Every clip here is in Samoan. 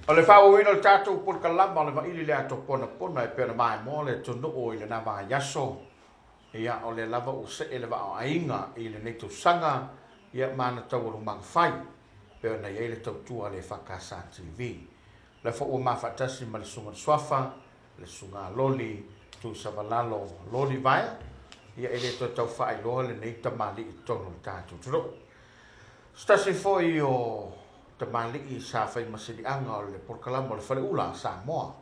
O le faaauauina o le tatou polokalama o le Vaili le Ato Ponapona e pei ona maimoa le atunuu i lena vaiaso. Ia, o lea lava ua see le vaa o aiga i lenei tausaga, ia ma ana taualumaga fai, e pei ona i ai le tautua a le EFKS TV. O lea foi ua ma faatasi ma le Susuga i le Suafa, le Susuga a Loli Tuisavalalo Loli Vaea, ia e le toe tau faailoa lenei tamalii i totonu o le tatou atunuu. Se tasi foi o tamalii sa fai ma siliaga o le polokalama o le Faleula a Samoa,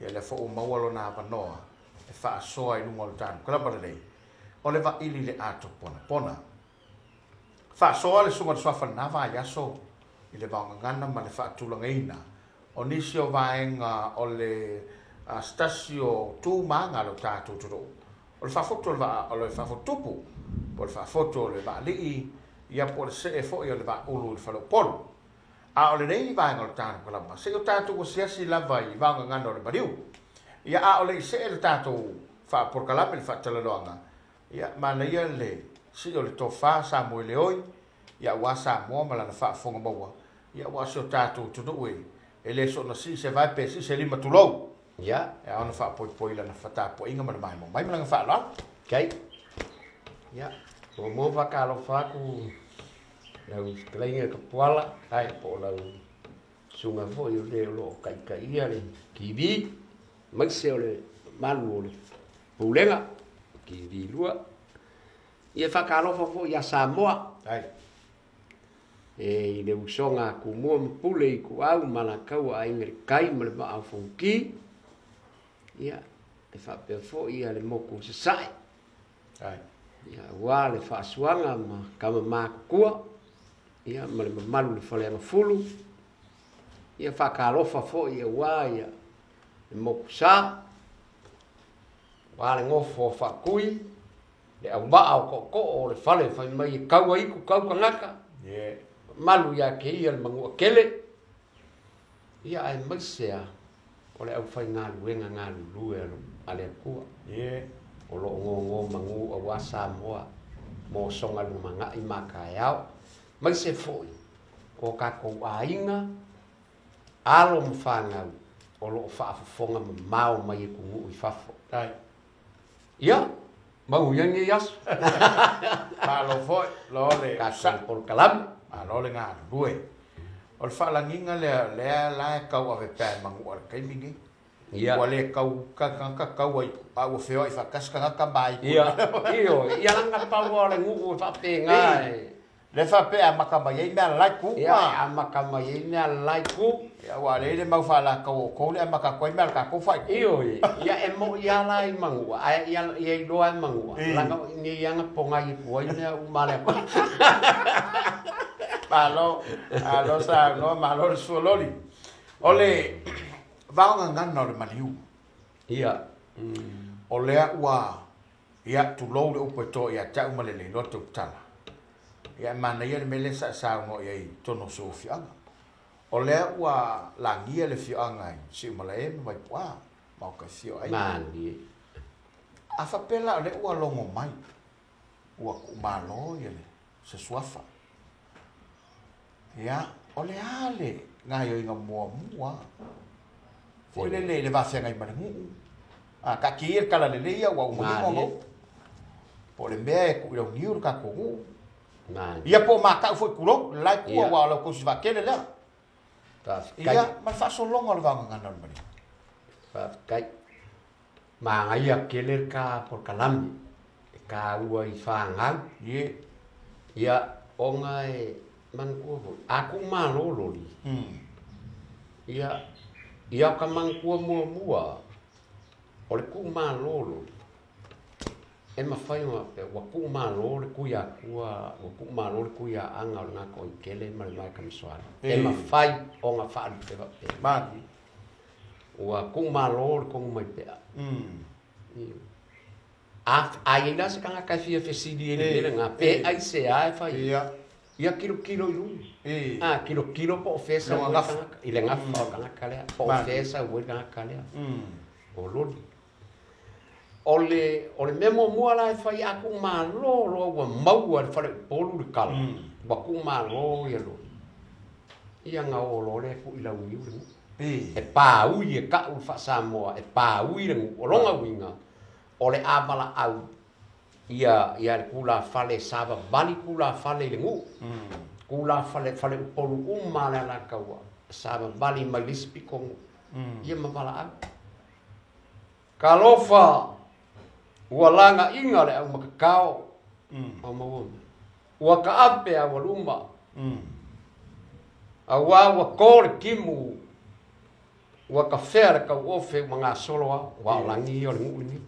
ia lea foi ua maua lona avanoa e faasoa i luga o le tatou kalama lelei, o le Vaili le Ato Ponapona. Faasoa le Susuga i le Suafa i lena vaiaso i le vaogagana ma le faatulagaina o nisi o vaega o le se tasi o tu ma aga a lo tatou atunuu, o le faafotu o le vaa, o le faafotu tupu, po o le faafotu o le vaalii, ia po o le see foi o le vaaulu i le faleupolu. A o lenei vaega o le tatou kalama, se i o tatou asiasi lava i vaogagana o le maliu. Ia a o le i see le tatou faapolokalame i le faatalanoaga, ia manaia le sii o le tofa Samoeleoi, ia aua Samoa ma lana faafofoga maua, ia aua si o tatou atunuu e le soona sii se vae pe sii se lima tulou. Ia. E ao ona faapoipoi i lana fatapuaiga ma le maimoa mai ma lana faaaloalo. Okay. Ia, muamua faatalofa atu lau fetalaiga i Tapuala, Ai. po o lau susuga foi o le o lo o taitaia le TV, aemaise o le mamalu o le Pulega TV2. Ia faatalofa foi ia Samoa. Ai. E i le usoga a Tumua ma Pule i Ituau ma Alataua, Aiga i le Tai ma le Vaa o Fonoti. Ia, e faapea foi ia le motu o Sasae. Ai. Ia, aua le faasuaga ma tama matutua, ia ma le mamalu i le Faleagafulu. Ia faatalofa foi aua ia le motu sa, aua le nofo a Faatui, le auvaa o tootoo o le fale fai mai e tau aitu tau tagata. Yeah. Malu ia te ia le Manuatele. Ia aemaise a o le aufaigaluega galulue a le Atua. Yeah. O lo o gogo manu aua Samoa mo soga lumanai ma taeao. Aemaise foi o tatou aiga, alo ma fanau o lo o faafofoga mamao mai atunuu i fafo. Ai. Ia, manuia lenei aso. Malo foi, lo le Tatou polokalame. Malo le galulue. O le faalagiga lea, lea la e tau ave pea e manua i le taimi lenei. Ia. Ua le tau tagata tau ai, a ua feoai faatasi tagata ma ai. Ia, ioe, ia laga pau o le nuu e faapena e. Le faapea e amata mai ai mea la itu. Ia, e amata mai ai mea la itu. Ia, ua le i le mau faalakau o outou le amata atu ai mea a le tatou faaitu. Ioe, ia e moi lava la i Manua, ae ia ia iloa e Manua, laga o i inei lava na pogai atu ai mea uma a le Atua. Malo, malo saunoa, malo le sualoli. O le vaogagana o le maliu. Ia. O lea ua, ia, tulou le upu e toa ia te au ma le le iloa tautala. Ia, e manaia le mea lea sa e saunoa i ai i totonu o si ou afioaga. O lea ua lagia le afioaga i Siumalae ma Vaipuā, ma o ka afio ai. Malie. A faapea la o lea ua logo mai, ua tuumalo ia le se suafa. Ia, o le a le gaoioiga muamua foi lele i le vafeagai ma le nuu. A taatia ia le tala lelei ia ua uma manino ona upu. Po o le mea e tuu i launiu le tatou nuu. Malie. Ia po o matau foi tulou, le la itu Ia. aua o lau tausi vaatele lea. Faafetai. Ia, ma le faasologa o le vaogagana o le maliu. Faafetai. Magaia tele le ta polokalame e Taua i whāngau. Ie. Ia, o e manatua foi. A ku malo loli. Ia, ia ka manatua mua o le ku malo loli. E mawhai ngā pe, wa ku malo le kui a kua, wa ku malo le kui a anga o le ngā koi kele ma le mai kamasoala. E mawhai o ngā whaalu pe wape. Mani. Ua ku malo le kongu mai pea. A ia ila se kanga kai fia fesili e le ngā pe ai se a e whai. Ia. Ia kilo kilo i lunga. Ah, kilo kilo po o fesa ua ngafa. I le ngafa o kanga kalea. Po o fesa ua i kanga kalea. O loli. O le mea mua la e whai a ku malo loa ua maua le whare polu le kala. Ua ku malo ia loli. Ia ngā o lole ku i lau iu le ngu. E pā ui e kau wha Samoa, e pā ui le ngu. O longa uinga, o le awala au ia le kula whale sava vali kula whale le ngu. Kula whale whale upolu uma le ala kaua. Sava vali mai lispi kongu. Ia mawala au. Kalofa ua langa inga le au makakao. O maua. Ua ka ape au luma. Aua ua kore kimu. Ua ka fea le kau ofe ua ngā solo au. Ua o langi o le ngu ni.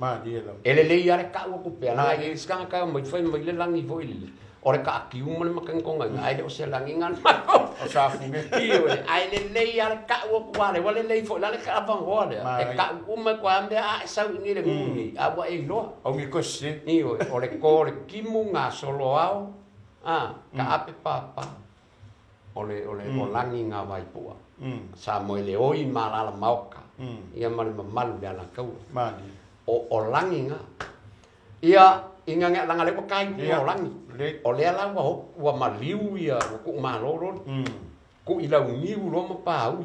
E le lei ale ka ua kupea. Nā i skanga ka mai whai mai le langi voi le. O le ka aki uma le makangonga. Ai le o se langi ngā mako. O sa funge. Iyo le. Ai le lei ale ka ua kuale. Ua le lei foi. La le ka avangoa le. E ka uma kwa ambea a e sau ingi le ngu ni. A ua e iloa. O ngi kosi. Iyo. O le ko le kimu ngā solo au. Ka ape papa. O le o langi ngā waipua. Sa moe le oi malala maoka. Ia male mamalu le ala kaua. Mani. O langi ngā. Ia inga ngā langa lewa kai o langi. O lea la ua maliu ia ua ku maloro. Ku i lau niu lo ma ui.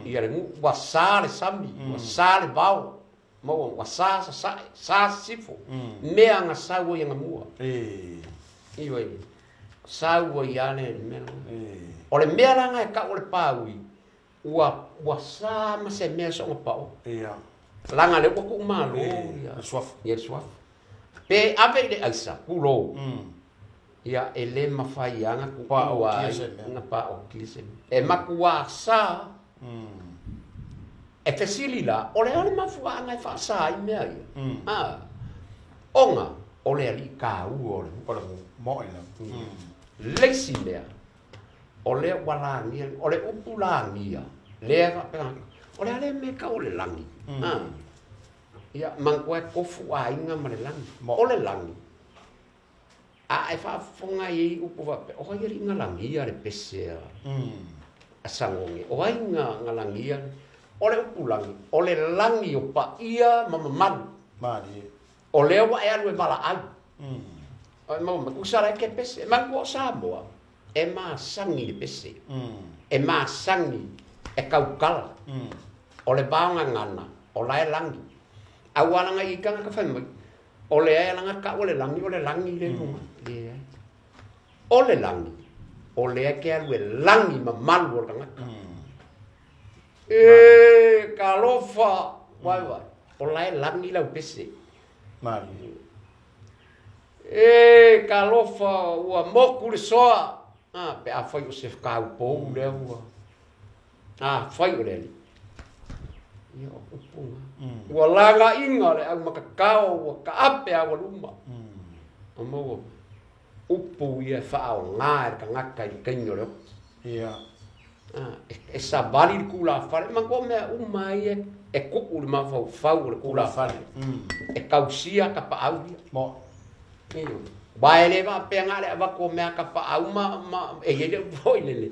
Ia le ngu ua sa le sami, ua sa le vao. Maua ua sa sa sa, sa sifo. Mea ngā sa ua ia ngā mua. Iwa i. Sa ua ia le mea. O le mea langa e kau o le pāui. Ua sa ma se mea so nga pao. Ia. Langa le ua ku malo ia. Le suafu. Ia le suafu. Pe ave le aisa, ku lou. Ia e le mawhai anga ku ua ai. Nga pa o kia se mea. E makua sa. E fesili la, o le ale mafua anga e whaasa i mea ia. Onga, o le ali ka ua o le. O le moi la. Leisi mea. O le walangia, o le upulangia. Lea whapenga, o le ale meka o le langi. Ia, mangkoe kofu a inga ma le langi. O le langi. A e whaafonga i upu whape, o hai ringa langia le pese a sangonge. O hai nga langia, o le upulangi, o le langi o pa ia ma mamalu. Mani. O lea wa e alu e wala au. O e maua, kusara e ke pese, mangkoe o Samoa. E masangi le pese. E masangi e kaukala. O le baonga ngana, o lae langi. Au alanga i kanga ka whai mai. O le ae alanga ka o le langi, o le langi le lunga. O le langi, o le ae ke alu e langi ma malu o le kangaka. E kalofa, wai wai. O lae langi lau pese. Mani. E kalofa, ua moku le soa. Pe a whai o se kau pou lea ua. Whai o lea li. Ia o upunga. Ua langa inga le au makakao, ua ka ape au luma. O maua. Upu ia whaao ngā e ka ngaka i kainyo leo. Ia. E sa vali le kula whare. Mangko mea uma ia e kuku le mawhau whau le kula whare. E kausia ka pa au ia. Mo. Iyo. Wae le wa pea ngā le awako mea ka pa au ma e ele voi lele.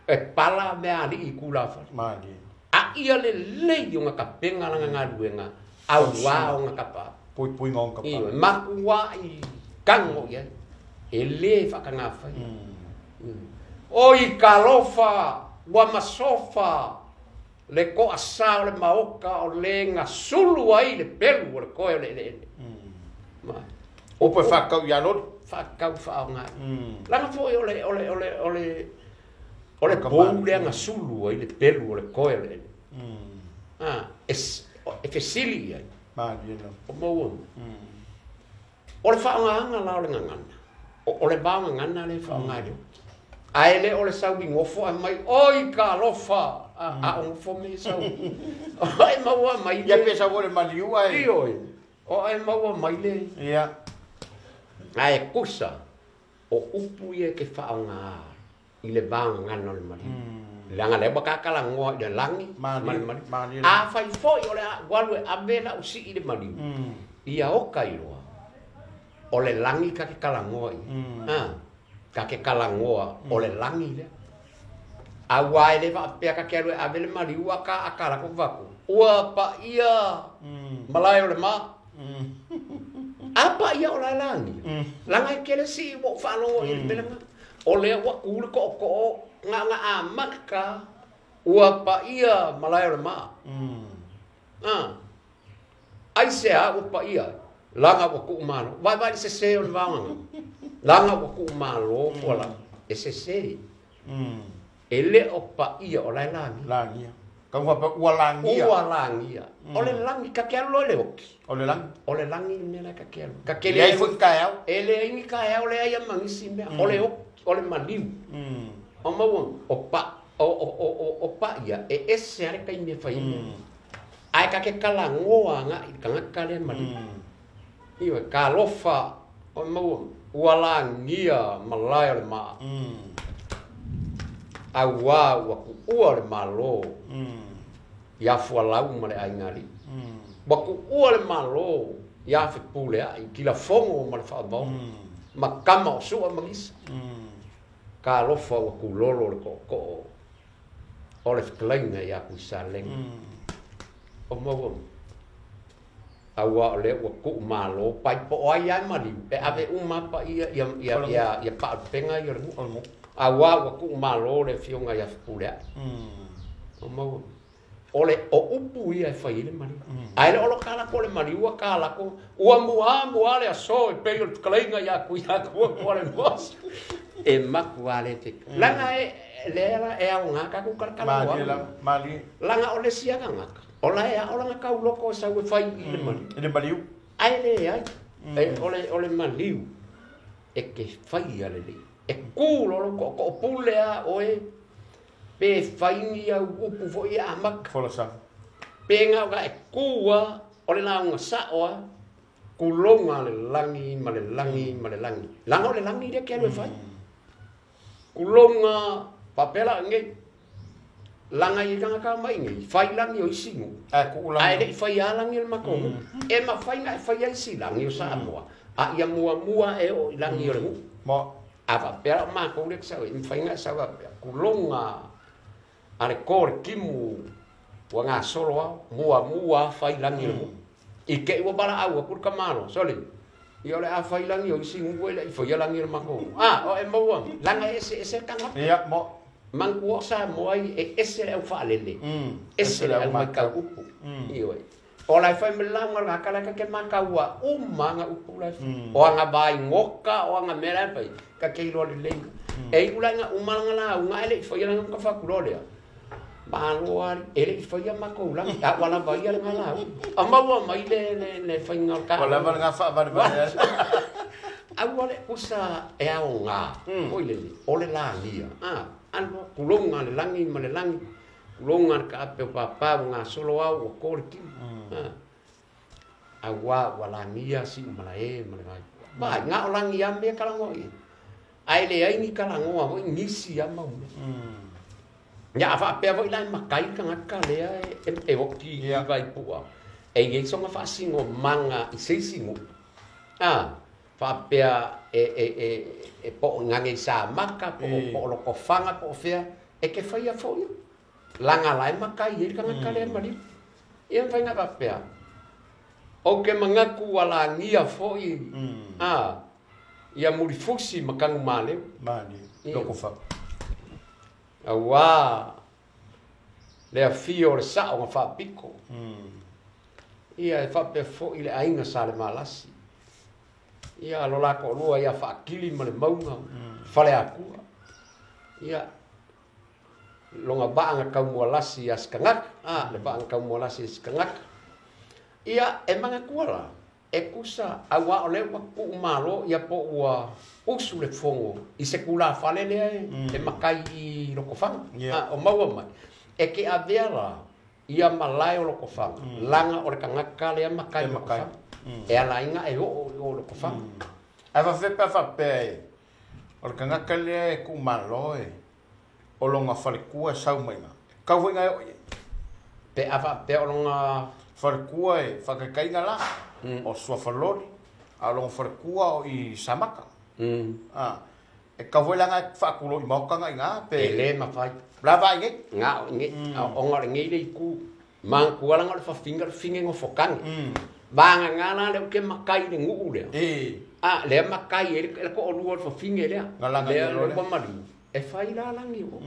E pala mea ali i kula whare. Mani. A ia le lei o ngā kapenga langa ngā luenga. Au wā o ngā kapa. Pui pui ngā kapa. Iyo. Makua i kango ia. E le whaka ngā whai. Oi kalofa, ua masofa, le ko asa o le maoka o le ngā sulu ai le pelu o le koe o le ele ele. Mai. Opo e whakau ia lori? Whakau whaao ngā. Langa foi o le pou lea ngā sulu ai le pelu o le koe o le ele. E fesili ai. Mani. O maua. O le faaaogāga la o le gagana, o le vaogagana lea e faaaoga e le oki. Ae le o le sau i gofo ae mai, oi talofa, a o gofo mea e sau. O e maua mai le... Ia pe sau foi le maliu ae... Ioe, o e maua mai le... Ia. Ae tusa, o upu ia e te faaaoga i le vaogagana o le maliu. Leaga lea ua tatalanoa i le lagi ma le maliu. Afai foi o le a ou alu e ave lau sii i le maliu, ia oka iloa, o le lagi ta te talanoa i ai. Ta te talanoa o le lagi lea. Aua e le faapea ta te alu e ave le maliu a ta ata lako fatu, ua paia malae o le ma. A paia o la e lagia, leaga e tele sii ua ou faalogo i le mea lena. O lea ua tu le tootoo na ona amata ua paia malae o le maa. Aisea ua paia ai? Leaga ua tuu malo. Vaai le sese o le vaogaga. Leaga ua tuu malo fualaau. E sese. E le o paia o la e lagia. Lagia. Tau faapea ua lagia. Ua lagia. O le lagi, ta te alu loa i le oki. O le lagi. O le lagi le mea la ta te alu. Ta te leai foi taeao. E leai ni taeao, leai a ma nisi mea. O le oki, o le maliu. O maua, o pa, o, o, o, o, o paia, e ese lava le taimi e fai ai mea. Ae ta te talanoa agai i le tagata lea maliu. Ioe, talofa, o maua, ua lagia malae o le maa. Auā ua tuua le Malo iā Fualau ma le aiga alii. Ua tuua le Malo iā Fepuleai, Tilafogo ma le Faavaoga, ma tama o Sua ma Gisa. Talofa ua tulolo le tootoo o le fetalaiga iā Tuisalega. O maua mai. Auā o lea ua tuu malo, pai po o ai lava e maliu, e ave uma lava paia ia paalupega ia o le nuu. Auā ua tuu malo le afioga ia Fepuleai. O maua, o le o upu ia e fai ai le maliu. Ae le o lo kalako le maliu ua kalako, ua mua mua le aso e pei o le fetalaiga ia Tuiatua po o le Mosi. E matua le te. Leaga e lea la e aoga tatou talatalanoaga. Leaga o le isi lava tagata. O la e ao lana tauloko e sau e fai i le maliu. I le maliu. Ae leai, o le maliu e te faia lelei. E ku loa lou tootoo pule a oe pe fai ni au upu foi e amata. Folasaga. Pe na o ka e ku a, o le lauga sao a, kuloga le lagi ma le lagi ma le lagi. Leaga o le lagi lea e te alu e fai. Kuloga faapea la nei. Laga i tagata mai nei, fai lagi o isi nuu, ae le i faia lagi o le matou nuu. E mafai ona e faia isi lagi o Samoa, a ia muamua e oo i lagi o le nuu. A faapea la o matou lea e sau ai, e mafai ona e sau faapea, kuloga a le ko le timu ua gasolo ao, muamua fai lagi o le nuu. I te i ua valaau atu le tamaloa, sole, ia o le a fai lagi o isi nuu e le i faia lagi o le matou nuu. A, o e maua, leaga e eseese tagata. Manatua o Samoa e ese le au faalele, ese le au matau upu. Ioe. O la e fai mai le lauga le tagata la e ta te mataua uma ana upu la e fai. O ana vaegoka, o ana mea la e fai, ta te iloa lelei. E iu la ina uma lana lauga ae le i faia lana uta faakuloa lea, malo alii, e le i faia matou lagi, a ua lava ia lena lauga. A maua mai le faiga o le Ua lava lena faavalevale ai. Aua le kusa e aoga, foi lele, o le lagia, a, alo, kuloga le lagi ma le lagi, kuloga le kaape o papa ua gasolo ao ua ko le tino, a, auā ua lagia siu malae ma le vaipua. Vaai, na o lagi lava mea talanoa i ai, ae leai ni talanoa foi nisi lava mau mea. Ia, a faapea foi la e matai le tagata lea e oti i Vaipua, e i ai sona faasinomaga i se isi nuu, a, faapea e po o Gagaisamaka, po o Lotofaga, po o fea, e te faia foi laga la e matai ai le tagata lea maliu. Ia mafai ona faapea, ou te manatu ua lagia foi a, ia Mulifusi ma Tanumaleu. Malie, Lotofaga. Auā le afio o le sao na faapito. Ia e faapea foi le aiga Salemalasi. Ia lo la toalua ia Faakili ma le mauga Faleakua. Ia lona vaa na taumualasi ia Sikagaka, a, le vaa na taumualasi ia Sikagaka. Ia e manatua la, E kusa auā o lea ua kuʻumālō ia po ua usu le fogo i se tulafale lea e makai i Lotofaga. A o maua mai e ke avea la ia malae o Lotofaga laga o le tagata lea makai E makai. Lotofaga e alaiga e oo i o Lotofaga. Ae faafefea pe a faapea e o le tagata lea e kuʻumālō e o loga falekua e sau mai iga e tau foi e oo i ai. Pe a faapea o loga Falekua e faataitaiga la o suafaloli a o loga falekua o i Samata. A e tau foi la e faatulou i maota ga iga pe E lē mafai. La vaai nei. Gao i nei ona o lenei le itu manatua laga o le fafine o le fafine nofokage vagagā la lea ua ke makai i le nuu lea a lea makai ai le to'alua o le fafine lea Galaga lea ia loa lea lea. Ua maliu e fai la lagi o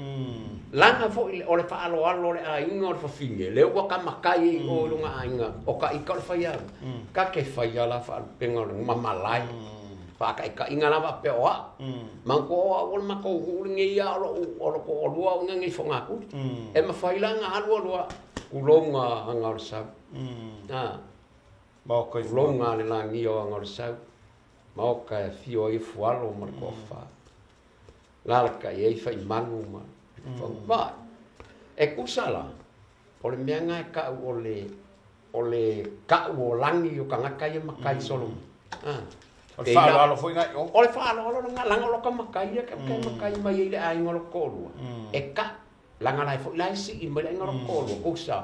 laga fo'i o le fa'aloalo o le aiga o le fafine lea ua kamakai ai o i loga aiga o ta'ita o le faiaga kake faia la fa'alupega o le mamalae fa'ata'ita'iga la fa'apea o a'u manatua o a'u o le matou nu'u lenei a o lo'u o lo to'alua a'u nei fogatuli e mafai la ona alu aloa tulouga aga o le sau a Maota i Fogaa. Tulouga le lagia o aga o le sau maoka e afio ai fualo ma le to'afa lalaka'i ai fa'imanu ma fauva'i e kusa la o le mea ga e ka'u o le ka'u o lagi o tagata ia makai solo a O le fa'aloalo foi gai o. O le fa'aloalo laga laga o loka makai ia ke makai mai ai le aiga o lo to'alua e ka laga lae fo'i lae si'i mai le aiga o lo to'alua kusa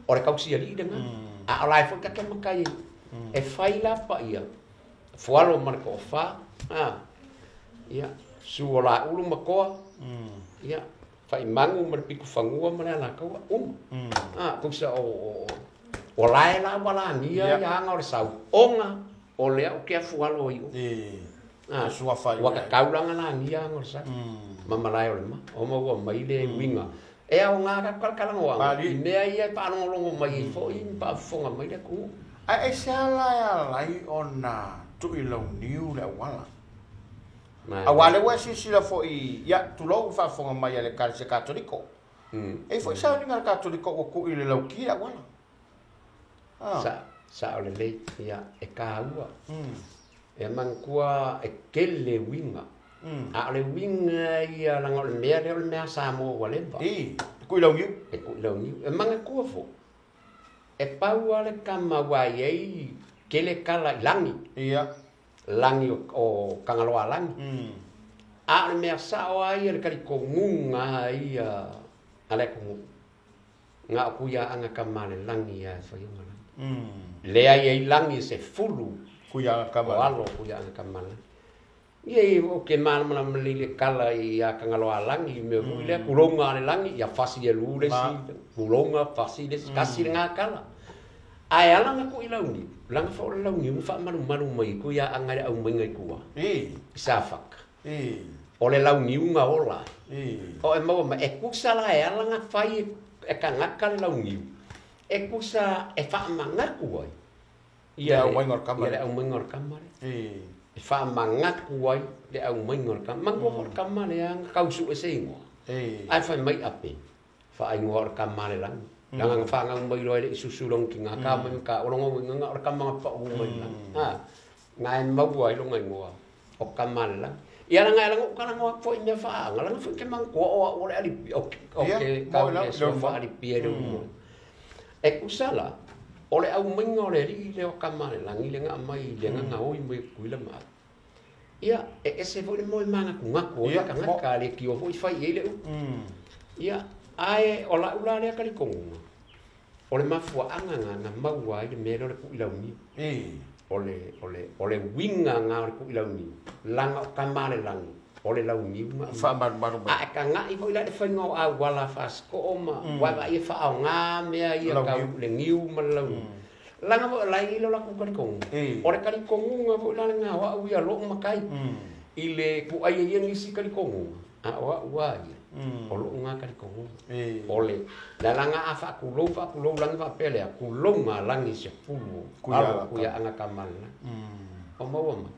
o le tausiali'i lega a o lae fo'i kake makai e fai la paia fualo ma le to'afā a ia su o la'ulu ma koa ia fa'imanu ma le pitufanua ma le alakaua uma a kusa o o lae la ua lagia ia aga o le sau ona o lea o ke afualo ai o E suafa ua kakau laga lagia aga o le sau ma malae o le ma o maua mai le uiga e aogā kakalakalanoaga Mali. I mea ia e faalogologo mai ai fo'i ma faafofoga mai le atunuu. Ae aisea la e alai ona tu'i launiu le auala. Auā lea ua e silasila fo'i ia tulou faafofoga mai a le Ekalesia Katoliko. E i fo'i sauniga a le Katoliko ua tu'i le lauki le auala. Ah. Sa sa'o lelei ia e kāua e manatua e kele uiga a o le uiga ia laga o le mea lea o le mea Samoa ua leva E, tu'i launiu. E ku'i launiu e manatua fo'i e pau a le kama ua i ai kele kala i lagi lagi o Tagaloa lagi a o le mea sa'o a ia le talitonuga ia a le atunuu na o kuiaaga kamalelagi a e faioga lagi lea iai lagi se fulu Kuiaga o kama. Alo kuiaaga kamalelagi ia i o ke malamalama lelei le kala i a Tagaloa lagi mea foi lea tulouga a le lagi ia fasi e lu le isi tulouga fasi le isi kasi le kala ae ala na ku'i launiu laga foi o le launiu ma fa'amalumalu mai kuiaaga i le aumaiga i tua i Safaka o le launiuga ola o e maua mai e kusa la e ala na fai e tagata le launiu e kusa e fa'amagatu ai Le aumaiga o le kama ia le lea. Aumaiga o le kama lea e fa'amagatu ai le aumaiga o le kama manatua foi le kama lea na tausu'e se igoa ae fai mai ape fa'aigoa o le kama le lagi laga na fa'agau mai loa e le'i susu loga tigā ka mai ma ka o loga uigaga o le kama na pa'u mai le lagi a na e maua ai loga igoa o kama le lagi ia laga e laga kalagoa fo'i mea fa'aaga laga fo'i ke manatua o a'u o le alipi o o Ia, ke mo kau lau le le suafa alipia le ulumoe e kusa la o le aumaiga o le ali'i lea o kama le lagi le aumai le gagaoi mai Tutuila ma Ape ia e ese foi le moe magatugatu o Ia, le tagata le tio foi fai i ai le upu ia ae o la'u la lea talitonuga o le mafua'aga ga na maua ai le mea lea o le ku'ilauniu o le uiga ga o le ku'ilauniu laga o kama le lagi o le launiu ma Fa'amalumalu mai. A e kaga'i foi la i le faiga o auala fa'asiko'o ma uaevaai e fa'aaogā mea ia Launiu. Kau le niu ma le launiu laga foi o lai le o latou talitonuga o le talitonuga foi la legā o a'u ia lo'u makai i le pu'ai ai ia nisi talitonuga a o a'u a ia o lo'u gā talitonuga o le lalaga a fa'atulou fa'atulou lagi fa'apea lea tulouga lagi se pulu Kuiaga alo kuiaaga kamalelagi o maua mai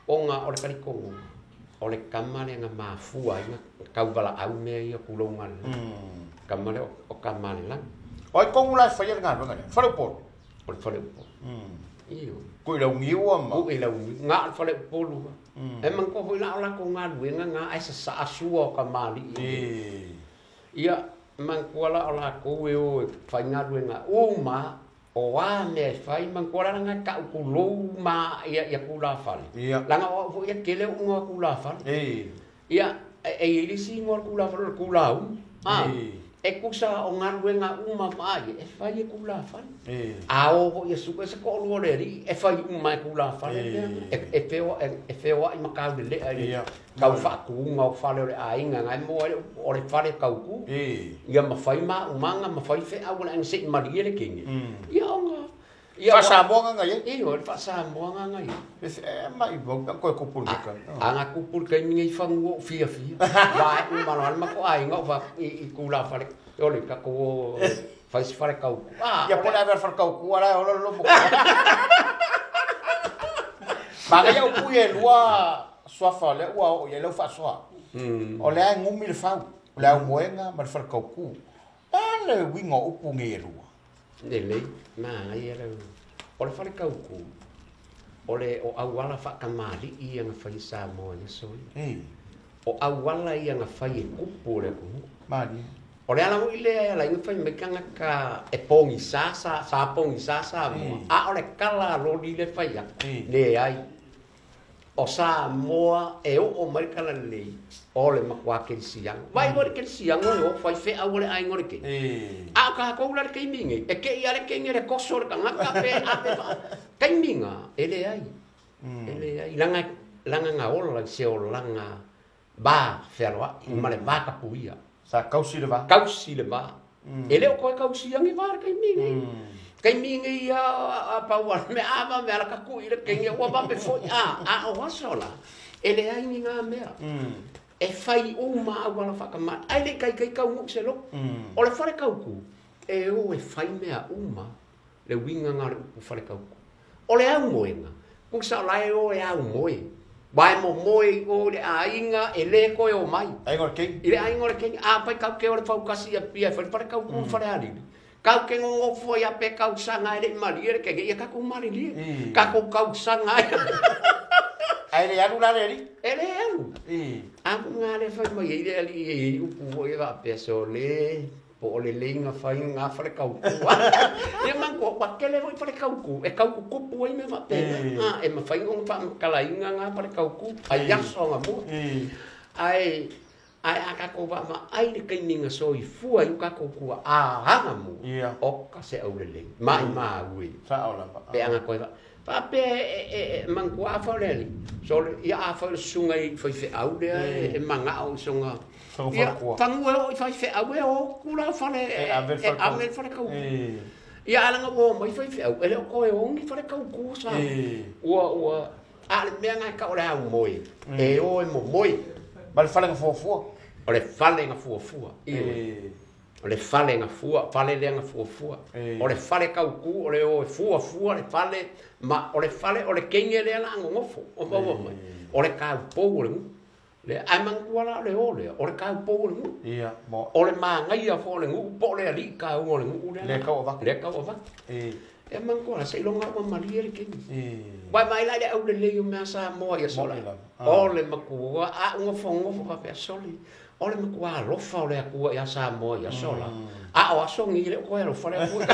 ona o le talitonuga o le kama lea na mafua ai na kauvala'au mea ia tulouga lelagi kama lea o kama lelagi. O ai kogu la e faia le galuega lea? Faleupolu. O le faleupolu. Ioe. Ku'i laugiua ma. Ku'i laugiua, na o le faleupolu lava. E manatua foi la o latou galuega na ae sasaa sua o kamali'i i. Ia, manatua la o latou e o e fai galuega uma lava, o a mea e fai, manatua la leaga e tau tulou ma ia tulafale, leaga o au foi e tele ou igoa tulafale. Ia, e i ai le isi igoa o le tulafale o le tulauma, a, e tusa o galuega uma ma ia e fai e tulafale. A o foi e sue se toalua o le alii, e fai uma e tulafale mea na. E feoai ma taulelea i le tau faatuga o fale o le aiga na e maua ai le upu o le fale tautu. Ia ma fai maumaga ma fai feau a le aiga se i malie le kege. Ia ona Ia Faa-Samoa ga iai? Ioe, le Faa-Samoa ga iai. E mai vau pe koe kupu le ka. A ga kupu le taimi nei fanua o fiafia. Vae uma loa le matou aiga o va i tulafale o le tatou o fai se fale tautu. Ah, Ia po le ave al fale tautu ala e ola le lomo. Manaia upu ia e lua suafa o lea ua oo i ai lau faasoa. O lea e gumi le fau, o le aumoega ma le fale tautu. O le a le uiga o upu nei e lua? Lelei, manaia le o le fale tautu, o le o auala faatamalii ia na fai e Samoa i aso ia. O auala ia na fai e tupu o le atunuu. Malie. O le ala foi lea e ala ai ona fai mai tagata e pogisa sa, sa pogisa Samoa, a o le tala a loli lea e fai atu, leai. O Samoa e oo mai le talalelei, o le matua kerisiano. Vaai loa i le kerisiano e o fai feau a le aiga o le kene. A o tatou la i le taimi nei, e te i lava le kene i le toso o le tagata pe ave taimi na, e leai. E leai, leaga leaga na ola i se olaga va fealoai ma le va tapuia. Sa tausi le va. Tausi le va. E le o toe tausia ni va i le taimi nei. Taimi nei a pau a le mea ava mea la ka kui le kenge ua vape foi a a o aso la e leai ni ngā mea. E fai uma auala whakamā. Ai le kai kai kau se lo. O le whare kauku, e o e fai mea uma le uiga nga o le upu fale kauku. O le aumoega, kusa o la e o e aumoe. Wae momoe i o le aiga e le koe o mai. Aiga o le keini. I le aiga o le keini, a pai kau ke o le faukasi a pia e fai le whare kauku whare alili. Kau ke ngongofo ia pe kau sanga e le i malie le kenge, ia kakou malilie. Kakou kau sanga e. Ai le alu la le alii? E le alu. A ku ngā le whai mai e i le alii e i upu foi e faapea so le po o le leiga fai ngā whare kauku. Ia mangu, ua tele foi whare kauku, e kauku kupu ai mea faapena. A, e mawhai ona whaamatalaina ngā whare kauku, ai aso nga mua. Ai, ae a kakou vaavaai le taimi na soifua ai o kakou tuaaga mua, oka se aulelei, maimau e. Sao lava. Pe aga koe faapea e manatua afai o le alii, sole, ia afai o le susuga i faifeau lea e manao i soga, ia, fanua e oo i faifeau e o atu la fale e ave le fale tautu. Ia ae leaga ua omai faifeau, e le o toe o ni fale tautu o Samoa. Ua, a o le mea lena e tau o le aumoe, e o e momoe. Ma le fale na fuafua. O le fale na fuafua, ioe. O le fale na fua, fale lea na fuafua. O le fale tautu, o le o e fuafua le fale, ma o le fale, o le teine lea o le a nonofo, o maua mai. O le taupou o le nuu. Lea, ae manatua la o le o lea, o le taupou o le nuu. Ia, mo. O le manaia foi o le nuu po o le alii kauga o le nuu lea. Lea tau avatu. Lea tau avatu. E manatua la, seiloga ua malie le teine. Uae vaai la i le aulelei o mea Samoa ia sola. O le matua, a ou nofonofo faapea, sole, o le matua alofa o le Atua ia Samoa ia sola. A o aso nei e le o toe alofa le Atua.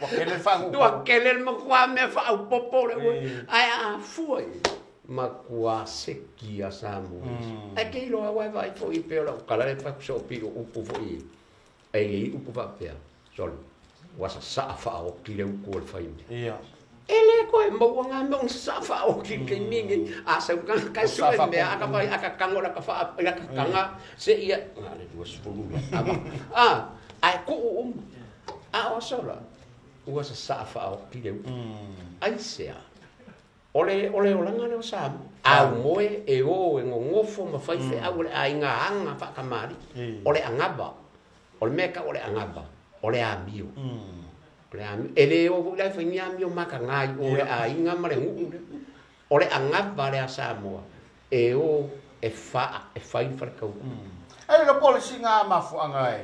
Ua tele le faaupu. Ua tele le matua mea faaopoopo le ue. Ae a fua i matua seki a Samoa. Ae ke iloa au e vaai foi pei o lau tala lea e fai atu soo pio upu foi e i ai upu faapea, sole, ua sasaa faaoti le utu o le faimea. E le toe maua ngā mea ona sasaa faaoti i le taimi lenei. A sau tagata e sue mea, a ka fai, a ka tago i lata faa, i lata taga, seia, na o le 20 lea, ava, a, ae tuu uma. A o aso la, ua sasaa faaoti le utu. Aisea? O le, o le olaga lea o Samoa. Aumoe e o e nonofo ma faifeau o le aiga aga faatamalii. O le agava. O le mea e tau o le agava, o le amio. O le amio. E le o foi la e fai ni amio mataga i o le aiga ma le nuu lea. O le agava lea a Samoa e o e faa, e fai le faletautu. Ae le iloa po o le isi na mafuaaga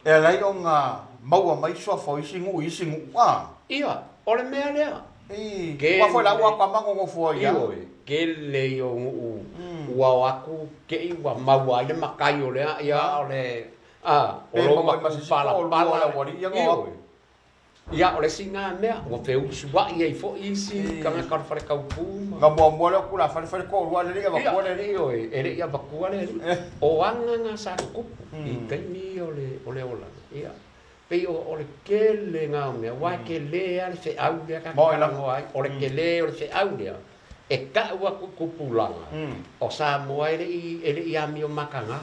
e ala ai ona Maua mai suafa o isi nuu i isi nuu a. Ia, o le mea lea. Ē, aua foi la ua tama nonofo ai a. Ioe, tele ia o nuu ua o atu te i ua maua ai le matai o lea, ia o le a, o Pe lou maua ai ma se isi matupalapala. toalua o le aualii ia na o atu. Ioe. Ia, o le isi lena mea, ua feusuai ai foi isi tagata o le faletaupu ma. Na muamua lea o tulafale fai le toalua ae le i avatua le alii. Ioe, e le i avatua le alii. O aga na sa tutupu i taimi ia o le o le olaga. Ia, pei o le tele lena o mea, aua e tele lava le feau lea ta te talanoa ai. O le tele o le feau lea, e tau atu i tupulaga, o Samoa e le i e le i amio mataga.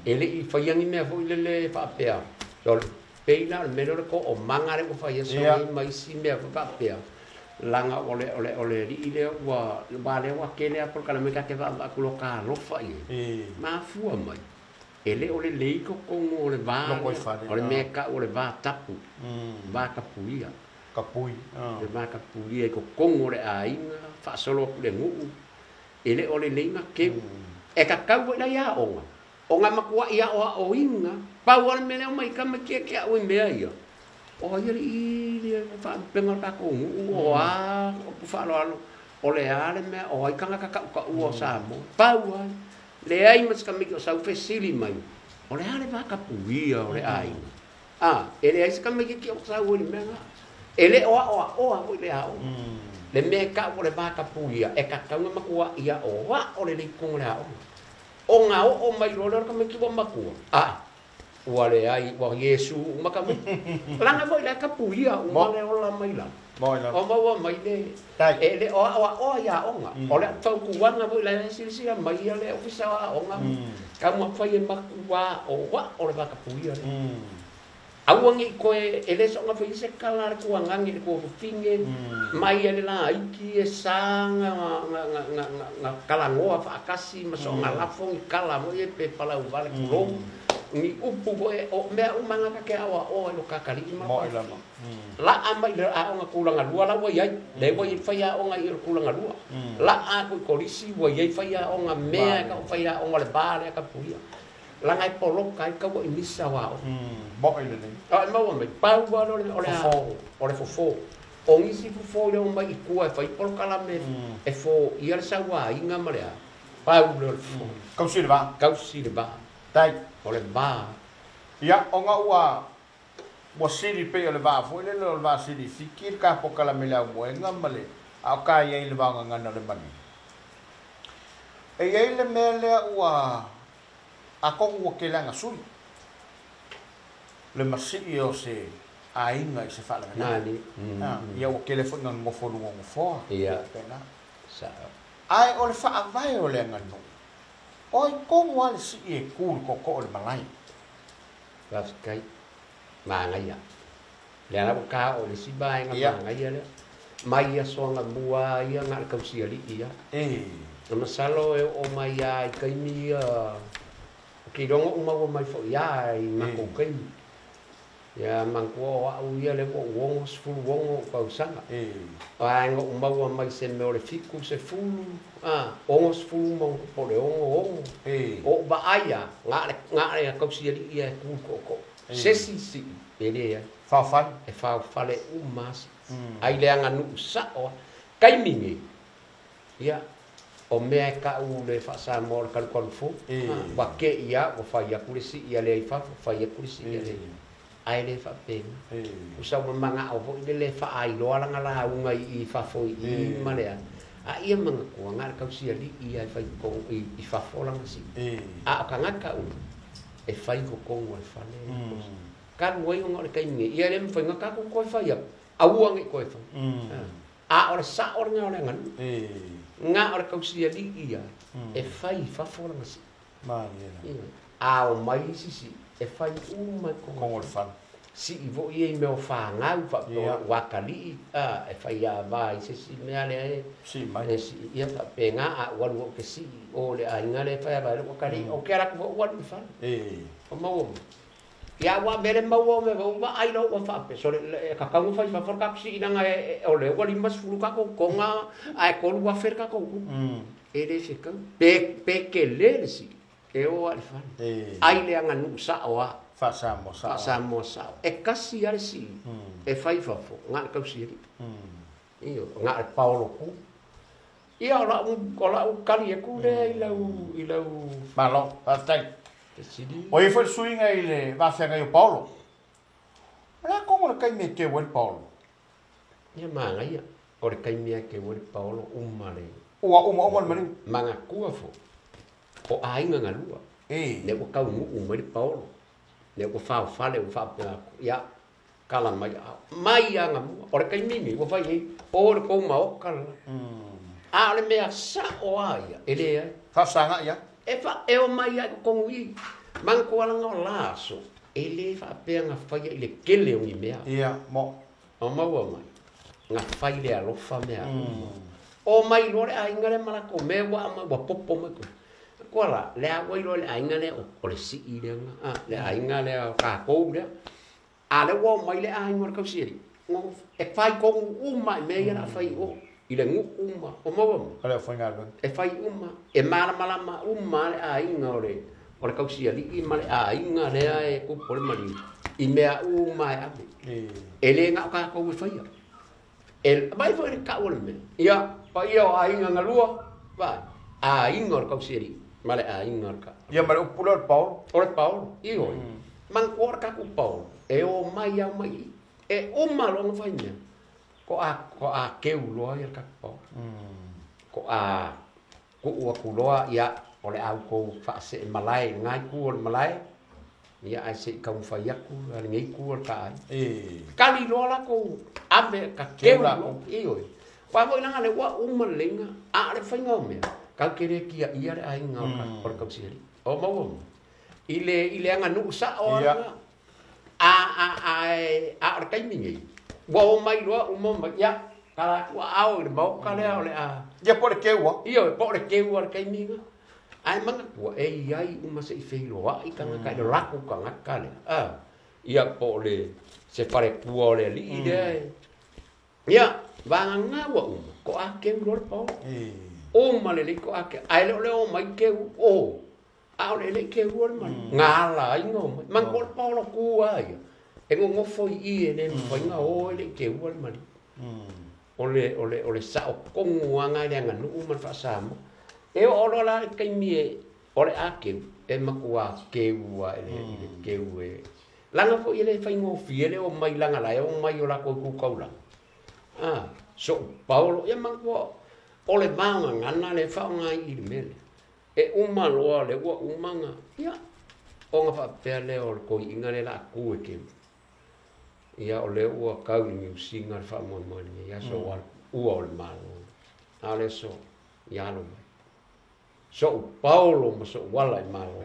E le i faia ni mea foi lele faapea, pei la o le mea lea o le toomaga lea ua fai aso nei ma isi mea foi faapea, leaga o le o le o le alii lea ua aua lea ua tele lava polokalame ta te vaavaai atu loa talofa i ai, mafua mai, e le o lelei totonu o le va lea, o le mea e tau o le va tapu, va tapuia. Le va tapuia i totonu o le aiga, faasolo atu i le nuu, e le o lelei ona teu. E tatau foi la i aoga, ona matuai aoaoina, pau lava le mea lea omai tamaiti ia te au i mea ia, o ai alii le faalupega o le tatou nuu, o a upu faaaloalo, o le a le mea, o ai tagata tautaua o Samoa. Pau lava, leai ma se tamaiti o sau fesili mai, o le a le vatapuia o le aiga? A, e leai se tamaititi o sau ai i le mea lena. E le o aoaoa foi le aoga. Le mea e tau o le vatapuia, e tatau ona matuai aoao lelei i totonu o le aoga. Ona oo mai loa lea o le tamaiti ua matua, ae, ua leai, ua Iesu uma tamaiti. Leaga foi la e tapuia uma le ola mai lalo. O maua mai le, e le o aoaoa i aoga. O le fautuaga foi la e silasila mai ia le Ofisa o Aoga, taumafai e matua aoao le vatapuia lea. Aua ne i toe, e le soona faia se tala a le tuagage i le tuafafine, mai le laiti e sa na talanoa faatasi ma soona lafo ni tala foi ia pe palauvale tulou, ni upu foi, o mea uma na ta te aoaoa i lo tatalii ma lo tafafine. Laa mai le aoga tulaga lua la ua i ai, lea ua i ai faiaoga i le tulaga lua. Laa atu i kolisi ua i ai faiaoga, mea e tau faiaoga o le va lea tapuia. Leaga e poloka ai tauai misa o aoga. Mo'i lelei. A e maua mai, pau lava lea o le Fofo. O le fofo. O nisi fofo i le omai i tua e fai polokalame e foia le sauaina ma le a, pau lea o le fofo. Tausi le va. Tausi le va. Tai. O le va. Ia, ona ua ua sili pei o le va foi lele o le va sili i Fiti le ta polokalame i le aumoega ma le a o ta i ai i le vaogagana o le maliu. E i ai le mea lea ua Atonu ua tele ana sui le masii o se aiga i se faalavelave. Ia ua tele foi ina nonofo i luga o nofoa, faapena. Ae o le faavae o le aganuu, o ai tonu lava le sii e tu i le tootoo o le malae? Faafetai. Manaia. Lea la ua ta oo i le isi vaega manaia lea. Mai aso anamua lava ia na o le tausialii lava. Na masalo e oo mai lava i taimi ia, ou te iloa na ou maua mai foi lava i matou taimi. Ia manatua o au ia lea ua ou 66 ou tausaga. Ae na ou maua mai se mea o le 70, a, 60 ma ono po o le 66. O ou vaai lava, na o le tausialii lava e tu i le tootoo. Se isi sii e leai. Faofale. E faofale uma lava sii. Ai le aganuu sao lava. Taimi nei, ia, o mea e tau le faa-Samoa o le kalukalu fou. Ua te i lava ua fai atu le sii a lea i fafo, fai atu le sii a lea i fafo. Ae le faapena. Tusa ua manao foi lele e faailoa lana lauga i fafo i i ma le a. A ia manatua, na o le tausialii lava e fai i fafo lana sii. A o tagata uma, e fai i totonu o le fale. Talu ai ona o le taimi nei, ia e le mafai ona tatou toe fai atu, aua ne i toe fai. A o le sao lena o le aganuu, na o le tausialii lava e fai i fafo lana sii. A omai isi sii, e fai uma i totonu o le fale. Sii foi ia i mea o fanau faapea o atalii, e fai ava i se isi mea lea e sii, ia faapena. A ou alu ou te sii i o i le aiga lea e fai ava ai lou atalii, ou te alu atu foi ou alu i le fale. O maua mai. Ia ua avea le maua o mea foi ua vaai loa ua faapea, sole e tatau ona fai i fafo le tatou sii leaga o lea ua 50 tatou toga ae 3,000 le tatou tupe. E le fetau. Pe tele le sii, e o lava i le fale. Ai le aganuu sao lava. Faa-Samoa sao. Faa-Samoa sao. E kasi lava le sii e fai i fafo, na o le tausialii. Ioe, na o le paolo ku. Ia o lau, o lau tali atu lea i lau, i lau. Malo, faafetai. Fesili. Ua i ai foi le suiga i le va feagai o Paolo. O le a tonu le taimi e keu ai le paolo? Ia manaia, o le taimi lava e keu ai le paolo uma le. Ua uma uma le maliu. Manatua foi, o aiga galua. Lea ua taunuu mai le paolo, lea ua faofale ua faapea atu, ia, tala mai aao, mai agamua. O le taimi lenei ua fai ai, o le tou maota le la. A o le mea sao lava ia, e leai. Faafesagai lava. E fa, e omai lava i totonu i i. Manatua leaga o la aso, e le faapea na faia i le tele o ni mea. Ia, mo. O maua mai, na fai le alofa mea uma. Omai loa le aiga lea ma latou mea ua aumai ua popo mai totonu. Koa la, le a ua iloa e le aiga lea o le sii lea na, le aiga lea o tatou lea. A lea ua omai le aiga o le tausialii, e fai tonu uma i mea ia o le a fai i o, i le nuu uma, o maua mai. O le aufaigaluega. E fai uma, e malamalama uma le aiga o le o le tausialii ma le aiga lea e tupu ai le maliu i mea uma e ave. E le na o tatou e faia. E vaai foi i le tau o le mea. Ia, paia o aiga galua, vaai, aiga o le tausialii ma le aiga o le ka. Ia ma le upu lea o le paolo. O le paolo, ioe. Manatua o le tatou paolo, e omai lava omai i i. E uma loa ona fai mea, ko a, ko a keu loa ia le tatou paolo. Ko a tuu atu loa, ia, o le a outou faasee malae i lena itu o le malae, ia ae se i taumafai atu lenei itu o le ta aiga. Tali loa latou ave ka keu loa, ioe. Aua foi leaga o lea ua uma lelei na, a o le faiga o mea, tatou te le tiaia le aiga o le tausialii. O maua mai? I le, i le aganuu sao lava lena. A, a, a, a o le taimi nei, ua omai loa uma omai, ia, tala atu aao i le maota lea o le a. Ia po o le keu lava. Ioe, po o le keu lava i le taimi lena. Ae manatua, e i ai uma se i feiloai tagata i le latou tagata lea, a, ia po o le, se faletua o le alii lea e, ia, vagana ua uma, ko a keu loa le paolo. Uma lelei ko a keu, ae le o le omai keu o, a o le le i keua le maliu, na ala ai ona omai. Manatua o le paolo ku lava ia, e nonofo i i e le mafai ona o e le i keua le maliu. O le, o le, o le sao tonu lava lena i le aganuu ma le faa-Samoa. E oo loa la i le taimi e, o le a keu, e matua keu lava i le, i le keu e, leaga foi e le faigofie le omai leaga la e omai i o latou itu taulaga. A, so'u paolo, ia manatua o le vaogagana lea e faaaoga i i le mea lea. E uma loa lea ua uma ona, ia, ona faapea lea o le toeaina lea o le a tu e keu. Ia o lea ua tau i le niusiga le faamoemoe i lenei aso aua le ua o le Malo. A o le aso, ia alo mai. So'u paolo ma so'u ala i Malo.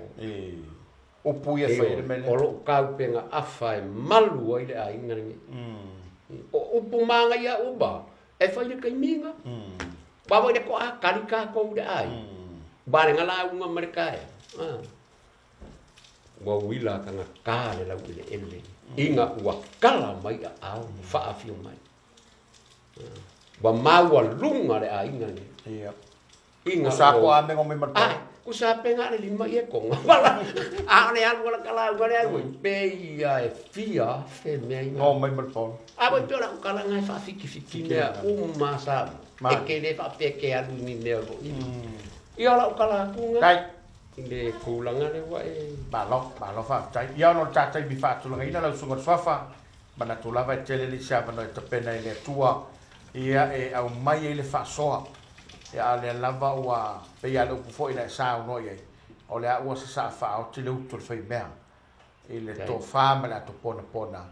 Upu ia fai ai le mea lea. O lo'u taupega afa e malu ai le aiga lenei. O upu manaia uma e fai i le taimiga. Aua foi le to'a kali tatou i le aiga. Valega lauga ma le taeao. Ua uila tagata le laueleele ina ua tala mai aao ma faafio mai. Ua maualuga le aiga lenei. Ina ua sa ko ame ngomai ma le Ae, ku sa pe na le lima i e konga. Wala, a o le alu ala kala ua le alu ai, pe ia e fia afe mea ina. Ngomai ma le paolo. A voi pe o lau kala nga e faafitifiti mea uma sa e ke le faapea ke alu i ni mea o lo o i. Ia o lau kala atu nga. Kai. I le tulaga lea ua e. Malo, malo faafetai. Ia ona o le ta taimi faatulagaina lau susuga i le Suafa, manatu lava e tele nisi avanoa e tapena e le Atua ia e aumai ai le faasoa. Ia a o lea lava ua pei lava le upu foi na e saunoa i ai, o le a ua sasaa faaoti le utu o le faimea i le tofa ma le ato ponapona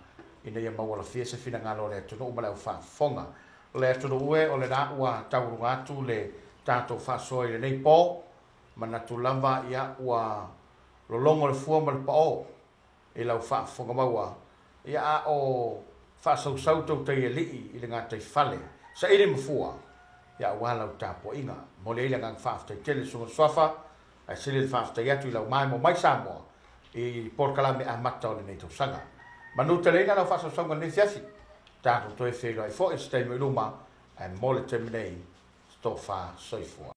ina ia maualafia se finagalo o le atunuu ma le aufaafofoga. O le atunuu e, o lena ua taualuga atu le tatou faasoa i lenei po, manatu lava ia ua lologo le fua ma le pao i lau faafofoga maua, ia a o faasausau tou taialii i le gataifale, saili ma fua, ia aua lau tapuaiga. Momoli ai le agaga faafetai tele i le Susuga Suafa, ae sili le faafetai atu i lau maemo mai Samoa i polokalame amata o lenei tausaga. Manu tele ina lau faasausauga i lenei afiafi. Tatou toe feiloai foi i se taimi o i luma, ae mo le taimi nei, se tofa soifua.